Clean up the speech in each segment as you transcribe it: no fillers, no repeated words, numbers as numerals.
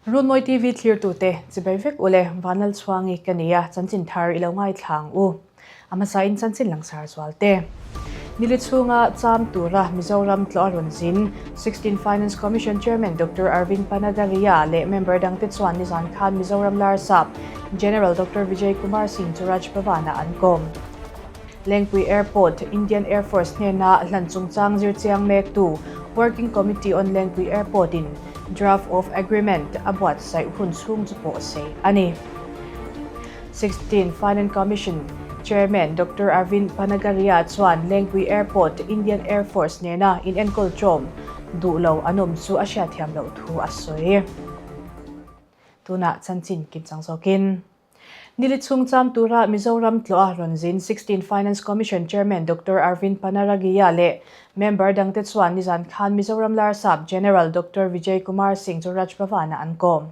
Runmawi TV thlirtute chibai vek ule Vanlalchhuangi ka ni a, chanchin thar i lo ngaithla ang u. A hmasain chanchin langsar zual te. Nili chhunga cham tura Mizoram tlawh a rawn zin 16 Finance Commission Chairman Doctor Arvind Panagariya leh member dangte chuan nizan khan Mizoram Larsap General Doctor Vijay Kumar Singh chu Raj Bhavan-ah an kawm. Lengpui Airport, Indian Air Force hnena hlan chungchang zirchiang mektu Working Committee on Lengpui Airport-in Draft of Agreement a buatsaih hun chhung chu pawh sei a ni. 16 Finance Commission Chairman Doctor Arvind Panagariya chuan Lengpui Airport, Indian Air Force nena inenkawl ṭawm duh lo an awm chu a hriatthiam loh thu a sawi. Tunah chanchin kimchang zawkin. Nili chhung cham tura Mizoram tlawh a rawn zin 16 Finance Commission Chairman Doctor Arvind Panaragiya leh member dangte chuan nizan khan Mizoram Larsap General Doctor Vijay Kumar Singh chu Raj Bhavan-ah an kawm.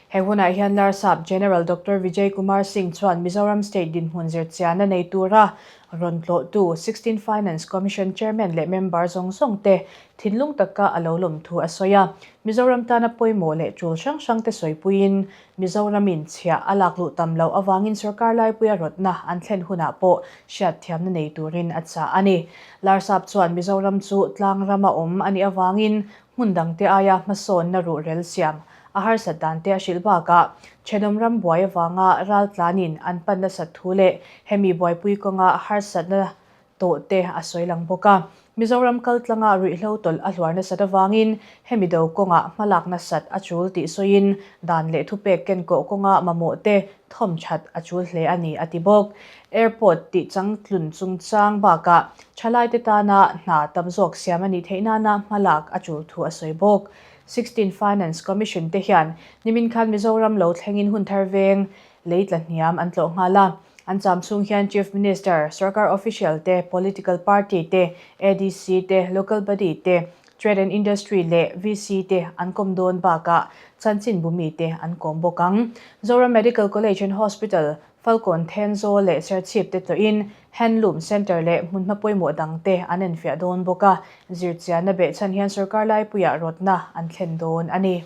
He hunah hian Larsap General Doctor Vijay Kumar Singh chuan Mizoram State dinhmun zirchianna nei tura rawn tlawhtu 16 Finance Commission Chairman leh member zawng zawng te Thinlung taka a lo lawm thu a sawi a, Mizoram tana pawimawh leh tul hrang hrangte sawipuiin Mizoramin chhiah a lak luh tam loh avangin sorkar laipuia rawtna an thlen hunah pawh hriatthiamna nei turin a chah a ni. Larsap chuan Mizoram chu tlang rama awm a nih avangin hmun dangte aia hmasawnna ruhrel siam a harsat dante a hrilh bakah thenawm ram buai avanga raltlanin an pan nasat thu leh hemi buaipui kawnga harsatna tawh te a sawi lang bawk a. Mizoram kaltlanga ruihhlo tawlh a hluar nasat avangin hemi do kawngah hmalak nasat a chul tih sawiin dan leh thupek kenkawh kawnga mamawh te thawm that a chul hle a ni a ti bawk. Airport tih changtlun chungchang bakah thalaite tana hna tam zawk siam a nih theih nana hmalak a chul thu a sawi bawk. 16 Finance Commission te hian nimin khan Mizoram lo thlengin hun thar veng lei tla hniam an tlawh nghal a. An cham chhung hian Chief Minister, Sarkar official te, political party te, ADC te, local body te, Trade and Industry leh VC te an kawm dawn bakah chanchinbu mite an kawm bawk ang. Zoram Medical College and Hospital, Falkawn Thenzawl leh Serchhip te tlawhin Handloom Centre leh hmunhma pawimawh dang te an enfiah dawn bawk a, zirchianna behchhan hian sorkar laipuiah rawtna an thlen dawn a ni.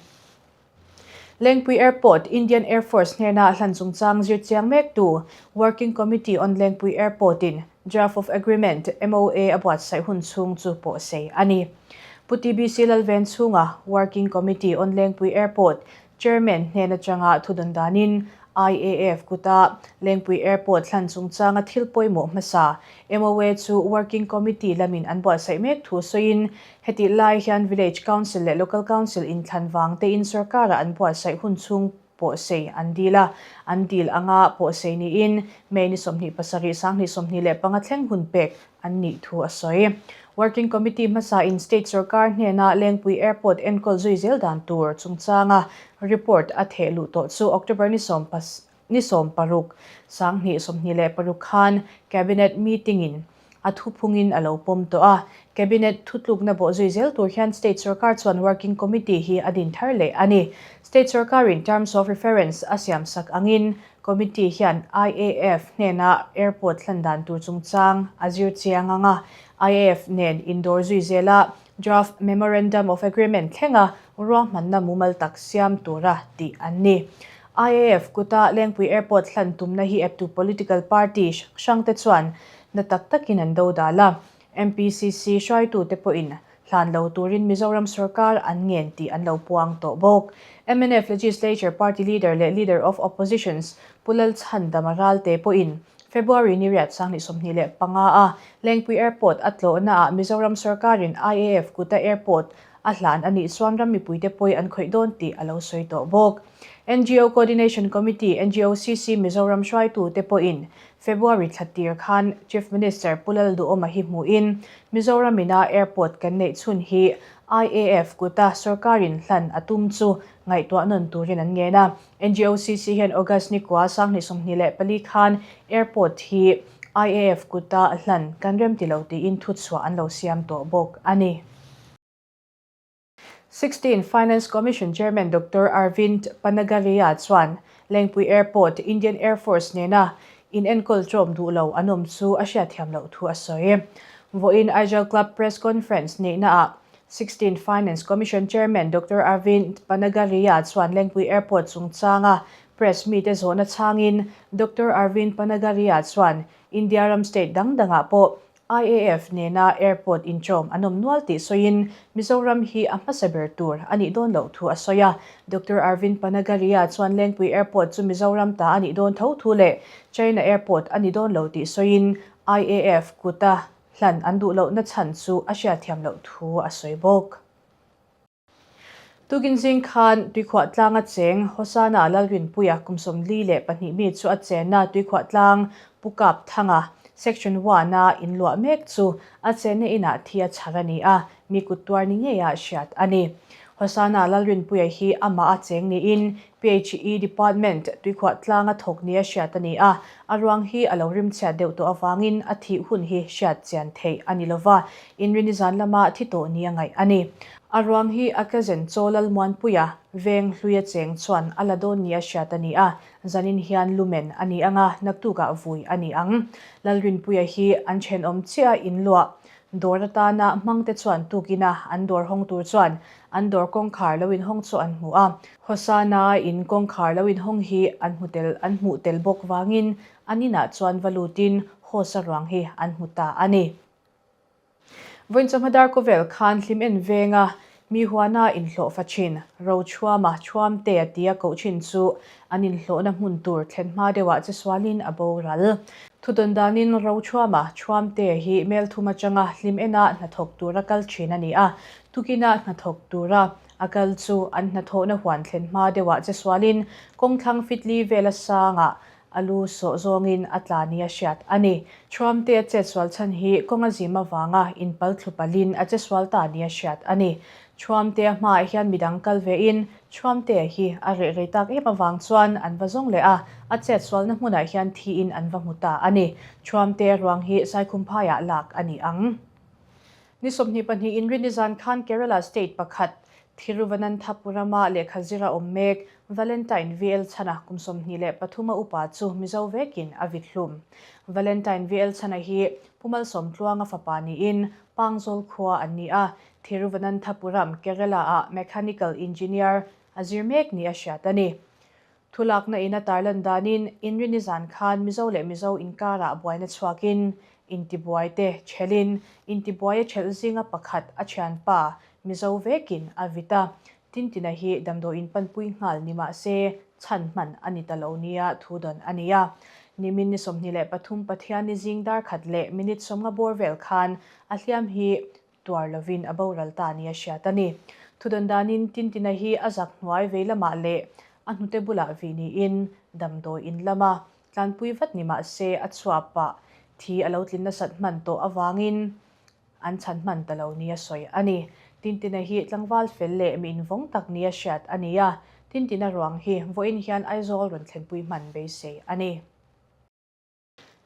Lengpui Airport, Indian Air Force hnena hlan chungchang zirchiang mektu Working Committee on Lengpui Airport-in Draft of Agreement, MOA, a buatsaih hun chhung chu pawhsei a ni. Pu TBC Lalven chhunga Working Committee on Lengpui Airport Chairman hnen atanga thudawn danin IAF kuta Lengpui Airport hlan chungchanga thil pawimawh hmasa MOA chu Working Committee lamin an buatsaih mek thu sawiin Hetih lai hian Village Council leh Local Council inthlan vang tein sorkara an buatsaih hun chhung pawhsei an dil a, an dil anga pawhsei niin May ni 27 25 thleng hun pek an nih thu a sawi. Working Committee hmasain State sorkar hnena Lengpui Airport enkawl zui zel dan tur chungchanga report a theh luh tawh chu October ni 16, 2026 khan Cabinet meeting-in a thuphungin a lo pawm tawh a. Cabinet thutlukna bawh zui zel tur hian State sorkar chuan Working Committee hi a din thar leh a ni. State sorkarin Terms of Reference a siamsak angin Committee hian IAF hnena airport hlan dan tur chungchang a zir chiang ang a, IAF nen indawr zui zela Draft Memorandum of Agreement thlenga ruahmanna mumal tak siam tura tih an ni. IAF kuta Lengpui Airport hlan tumna hi eptu political party hrangte chuan na tak takin an do dal a, MPCC hruaitute pawhin hlan lo turin Mizoram sorkar an ngen tih an lo puang tawh bawk. Mnf Legislature Party Leader leh Leader of Oppositions Pu Lalchhandama Ralte pawhin February ni riat 2025 a Lengpui Airport a tlawhnaah Mizoram sorkarin IAF kuta airport a hlan a nih chuan ram mipuite pawi an khawih dawn tih a lo sawi tawh bawk. NGO Coordination Committee, NGOCC, Mizoram hruaitute pawhin February thla tir khan Chief Minister Pu Lalduhawma hi hmuhin Mizoram ina airport kan neih chhun hi IAF kuta sorkarin hlan a tum chu ngaihtuah nawn turin an ngen a. NGOCC hian August nikua 2024 khan airport hi IAF kuta hlan kan remti lo tiin thuchhuah an lo siam tawh bawk a ni. 16 Finance Commission Chairman Doctor Arvind Panagariya chuan Lengpui Airport, Indian Air Force nena inenkawl ṭawm duh lo an awm chu a hriatthiam loh thu a sawi. Vawiin Aijal Club Press Conference neihnaah. 16 Finance Commission Chairman Doctor Arvind Panagariya chuan Lengpui Airport chungchanga press mite zawhna chhangin Doctor Arvind Panagariya chuan India ram state dang dangah pawh IAF nena airport inchawm an awm nual tih sawiin Mizoram hi a hmasa ber tur a nih dawn loh thu a sawi a. Doctor Arvind Panagariya chuan Lengpui Airport chu Mizoram ta a nih dawn tho thu leh China airport a ni dawn lo tih sawiin IAF kuta hlan an duh lohna chhan chu a hriatthiam loh thu a sawi bawk. Tukin zing khan Tuikhuah tlanga cheng Hosana Lalrinpuia kum 42 mi chu a chenna Tuikhuah tlang Pu Kap Thanga Section 1-a inluah mek chu a chenna inah thi a chhar a ni a, mi kut tuar ni ngeia hriat a ni. Hosana Lalrinpuia hi amah a cheng niin PHE Department Tuikhuah tlanga thawk nia hriat a ni a, a ruang hi a lo rimchhiat deuh tawh avangin a thih hun hi hriat chian theih a ni lova, inrini zan lama thi tawh nia ngaih a ni. A ruang hi a cousin Chaw Lalmuanpuia veng hluia cheng chuan a la dawn nia hriat a ni a, zanin hian lumen a ni ang a, naktukah vui a ni ang. Lalrinpuia hi an thenawm chiah a inluah Dawr atana hmangte chuan tukina an dawr hawng tur chuan an dawr kawngkhar lo inhawng chu an hmu a. Hosana in kawngkhar lo inhawng hi an hmu tel an hmuh tel bawk vangin an inah chuan va lutin Hosa ruang hi an hmu ta a ni. Vawiin chawhma dar kawvel khan hlim en venga mi huana inhlawh fa thin Rochhuama Chhuamtea tia koh thin chu an inhlawhna hmun tur thlen hma deuhah che sualin a boral. Thudawn danin Rochhuama Chhuamtea hi Melthum atanga hlim ena hnathawk tura kal thin a ni a, tukina hnathawk tura a kal chu an hnathawhna huan thlen hma deuhah che sualin kawngthlang fitli vela sangah A lu sawh zawngin a tla nia hriat a ni. Thuamte a chetsual chhan hi kawng a zim avanga inpal thlu palhin a chesual ta nia hriat a ni. Thuamte a hmaah hian midang kal vein Thuamte hi a reh rei tak em avang chuan an va zawng leh a, a chetsualna hmunah hian thiin an va hmu ta a ni. Thuamte ruang hi Saikhumphaiah lak a ni ang. Ni 22 inrin nizan khan Kerala state pakhat Thiruvananthapuram-a lehkha zira awm mek Valentine VL Chhana kum 23 a upa chu Mizo vekin a vit hlum. Valentine VL Chhana hi Pu Malsawmtluanga fapa niin Pangzawl khua an ni a, Thiruvananthapuram, Kerala-ah Mechanical Engineer a zir mek ni a hriat a ni. Thulakna in a tarlan danin Inrini zan khan Mizo leh Mizo inkarah buaina chhuakin intibuai te thelhin intibuai a thelh zinga pakhat a thianpa Mizo vekin a vit a, Tintina hi damdawiin panpui nghal ni mah se chhan hman a ni ta lo nia thu dawn a ni a. Nimin ni 23 Pathianni zing dar khat leh minute 50 bawr vel khan a hliam hi tuar lovin a boral ta nia hriat a ni. Thudawn danin Tintina hi a zak hnuai vei lamah leh a hnute bulah vi niin damdawi in lama tlanpui vat ni mah se a chhuapah thi a lo tlin nasat hman tawh avangin an chhan hman ta lo nia sawi a ni. Tintina hi tlangval fel leh mi invawng tak nia hriat a ni a, Tintina ruang hi vawiin hian Aizawl rawn thlenpui hman beisei a ni.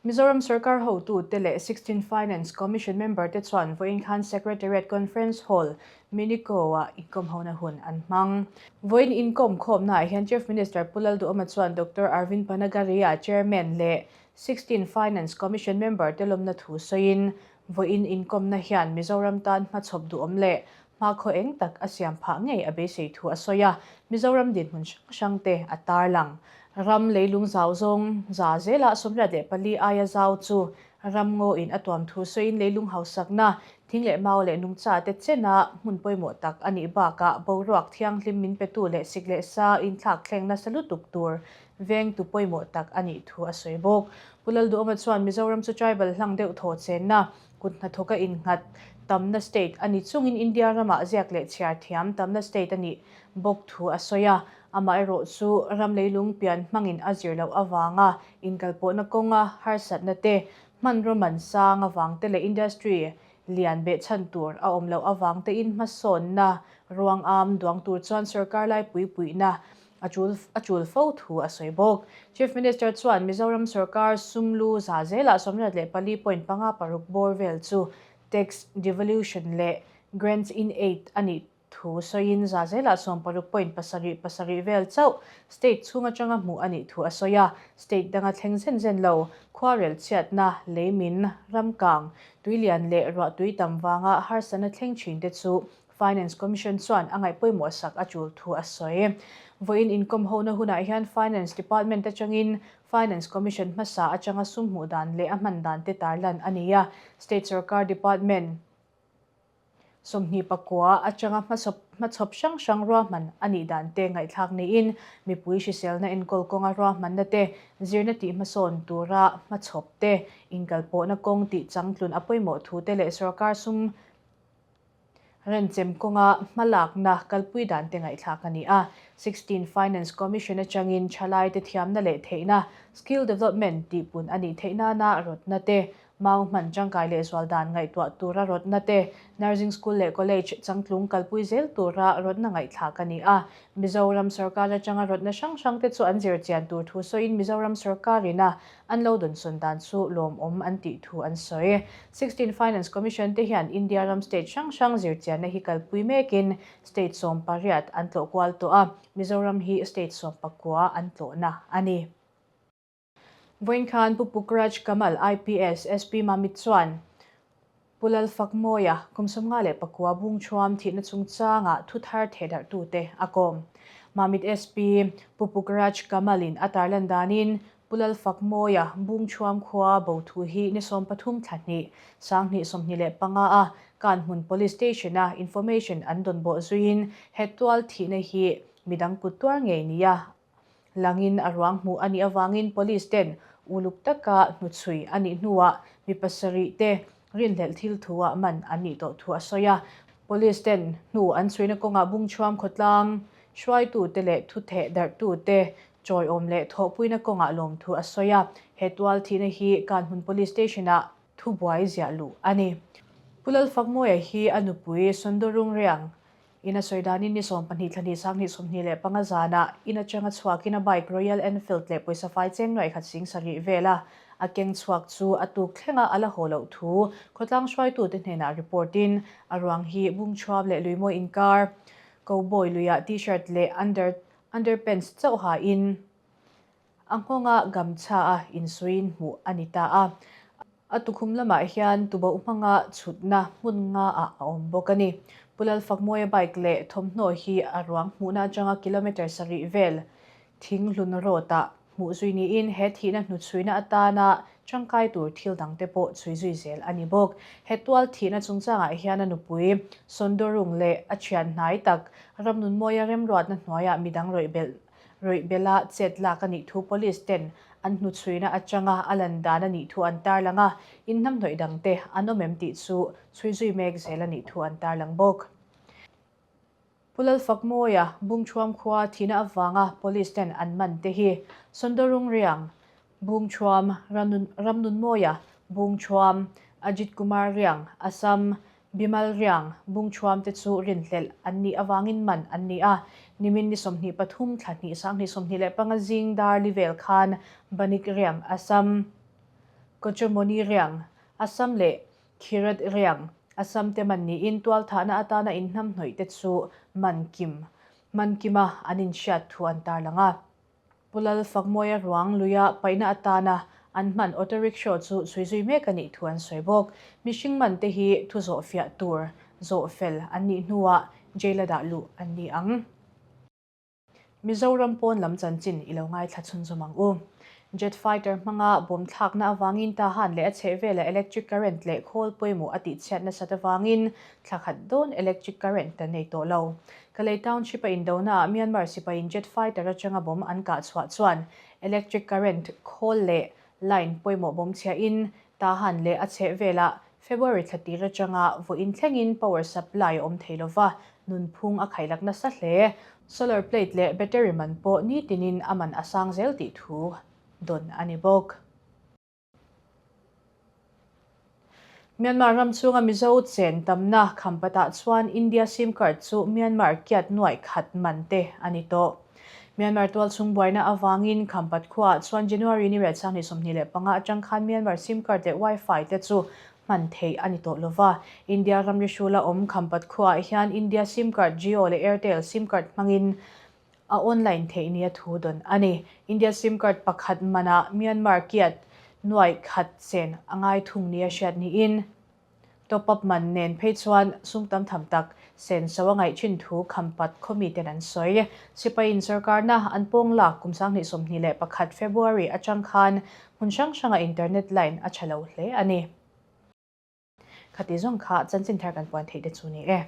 Mizoram Sorkar hotute leh 16 Finance Commission member te chuan vawiin khan Secretariat Conference Hall, Minico-ah inkawmhona hun an hmang. Vawiin inkawm khawmnaah hian Chief Minister Pu Lalduhoma chuan Doctor Arvind Panagariya, Chairman leh 16 Finance Commission member te lawmna thu sawiin, vawiin inkawmna hian Mizoram tan hmachhawp duhawm leh hmakhaw eng tak a siam phah ngei a beisei thu a sawi a, Mizoram dinhmun hrang hrang te a tarlang. Ram leilung zau zawng za zelah 84 aia zau chu ram ngawin a tuam thu sawiin leilung hausakna, thing leh mau leh nungcha te chena hmun pawimawh tak a nih bakah boruak thianghlim min petu leh sik leh sa inthlak thleng nasa lutuk tur vengtu pawimawh tak a nih thu a sawi bawk. Pu Lalduhawma chuan Mizoram chu tribal hlang deuh thaw chenna kut hnathawka innghat tamna state a ni chungin India ramah ziak leh chhiar thiam tamna state a nih bawk thu a sawi a. Amaherawh chu ram leilung pian hmangin a zir loh avanga inkalpawhna kawnga harsatna te, hmanraw man sang avang te leh industry lian behchhan tur a awm loh avang tein hmasawnna ruang am duang tur chuan sorkar laipui puihna a tul a tul fo thu a sawi bawk. Chief Minister chuan Mizoram sorkar sumlu za zelah 84.56 bawr vel chu tax devolution leh grants in aid a nih thu sawiin za zelah 16.77 vel chauh state chhung atanga hmuh a nih thu a sawi a. State danga thleng zen zen lo, khuarel chhiatna, leimin, ramkang, tuilian leh ruahtui tam vanga harsatna thleng thin te chu Finance Commission chuan a ngaih pawimawh sak a tul thu a sawi. Vawiin inkawm hona hunah hian Finance Department atangin Finance Commission hmasa atanga sum hmuh dan leh a hman dan te tarlan a ni a, State Sorkar Department 29 atanga hmachhawp hrang hrang ruahman a nih dan te ngaihthlak niin mipui hriselna enkawl kawnga ruahmanna te, zirna tih hmasawn tura hmachhawp te, inkalpawhna kawng tih changtlun a pawimawh thu te leh sorkar sum Renchem kawnga hmalakna kalpui dan te ngaihthlak a ni a. 16 Finance Commission atangin thalaite thiamna leh theihna, skill development, tihpun a nih theih nana rawtna te, mau hman tangkai leh zual dan ngaihtuah tura rawtna te, nursing school leh college changtlung kalpui zel tura rawtna ngaihthlak a ni a. Mizoram sorkar atanga rawtna hrang hrang te chu an zir chian tur thu sawiin Mizoram sorkarin a An lo dawnsawn dan chu lawmawm an tih thu an sawi. 16 Finance Commission te hian India ram state hrang hrang zirchianna hi kalpui mekin state 18 an tlawh kual tawh a, Mizoram hi state 19 an tlawhna a ni. Vawiin khan Pu Pukraj Kamal, IPS, SP Mamit chuan Pu Lalfakmawia, kum 59 Bungchhuam thihna chungchanga thu thar thehdarhtute a kawm. Mamit SP Pu Pukraj Kamal-in a tarlan danin Pu Lalfakmawia, Bungchhuam khua bo thu hi ni 13 thla hnih, 2025 a Kanhmun Police Station-a information an dawn bawh zuiin he tual thihna hi midang kut tuar ngei nia Langin a ruang hmuh a nih avangin Police ten uluk taka hnuchhui a nih hnuah mi pasarih te rinhlelh thil thu-ah man an nih tawh thu a sawi a. Police ten hnu an chhuina kawngah Bungchhuam khawtlang hruaitute leh thutheh darhtute chawiawm leh thawhpuina kawngah lawmthu a sawi a. He tual thihna hi Kanhmun Police Station-ah thubuai ziah luh a ni. Pu Lalfakmawia hi a nupui Sundurung Riang In a sawi danin ni 12 thla hnih 2025 zanah in atanga chhuakin a bike Royal Enfield leh pawisa fai cheng nuaih khat 7000 vela a keng chhuak chu a tuk thlenga a la haw loh thu khawtlang hruaitute hnenah report in a ruang hi Bungchhuam leh Luimawi inkar Cowboy luiah T-shirt leh under underpants chauh ha in a nghawnga gamchha a insuiin hmuh a ni ta a. A tukhum lamah hian tuboh hmanga chhutna hmun nga ah a awm bawk a ni. Pu Lalfakmawia bike leh thawmhnaw hi a ruang hmuhna atanga kilometre sarih vel Thinghlun road ah hmuh zui niin he thihna hnuchhuina atana tangkai tur thil dangte pawh chhui zui zel a ni bawk. He tual thihna chungchangah hian a nupui Sondorung leh a thian hnai tak Ramnunmawia remruatna hnuaiah midang rawih belh Rawih bela chet lak a nih thu Police ten an hnuchhuina atanga a lan dan a nih thu an tarlang a, inhnamhnawih dangte an awm em tih chu chhui zui mek zel a nih thu an tarlang bawk. Pu Lalfakmawia, Bungchhuam khua thihna avanga Police ten an man te hi Sondorung Riang, Bungchhuam, Ramnunmawia, Bungchhuam, Ajit Kumar Riang, Assam, Bimal Riang, Bungchhuam te chu rinhlelh an nih avangin man an ni a. Nimin ni 23 thla hnih 2025 zing dar li vel khan Banik Riang, Assam, Kochomoni Riang, Assam leh Khirat Riang, Assam te man niin tualthahna atana inhnamhnawih te chu man kim man kima an inhriat thu an tarlang a. Pu Lalfakmawia ruang luia paihna atana an hman auto rickshaw chu chhui zui mek a nih thu an sawi bawk. Mihring man te hi thu zawh fiah tur zawh fel an nih hnuah jail a dah luh an ni ang. Mizoram pawn lam chanchin i lo ngaithla chhunzawm ang u. Jet fighter hmanga bomb thlakna avangin Tahan leh a chhehvela electric current leh khawl pawimawh a tihchhiat nasat avangin thla khat dawn electric current an nei tawh lo. Kalay Township a indonaah Myanmar sipaiin jet fighter atanga bomb an kah chhuah chuan electric current khawl leh line pawimawh bomb chhiahin Tahan leh a chhehvelah February thla tir atanga vawiin thlengin power supply a awm thei lova, nunphung a khaihlak nasa hle. Solar plate leh battery man pawh nitinin a man a sang zel tih thu dawn a ni bawk. Myanmar ram chhunga Mizo chen tamna Khampatah chuan India sim card chu Myanmar kyat nuaih khat man te a ni tawh. Myanmar tualchhung buaina avangin Khampat khuaah chuan January ni riat 2025 atang khan Myanmar sim card leh Wi-Fi te chu hman theih a ni tawh lova. India ramri hrula awm Khampat khuaah hian India sim card Jio leh Airtel sim card hmangin a online theih nia thu dawn a ni. India sim card pakhat manah Myanmar kyat nuaih khat chen a ngai thung nia hriat niin. Top up man nen phei chuan sum tam tham tak senso a ngaih thin thu Khampat khaw miten an sawi. Sipaiin sorkarna an pawng lak kum 2021 February atang khan hmun hrang hranga internet line a tha lo hle a ni. Khati zawng kha chanchin thar kan puan theih te chu ni e.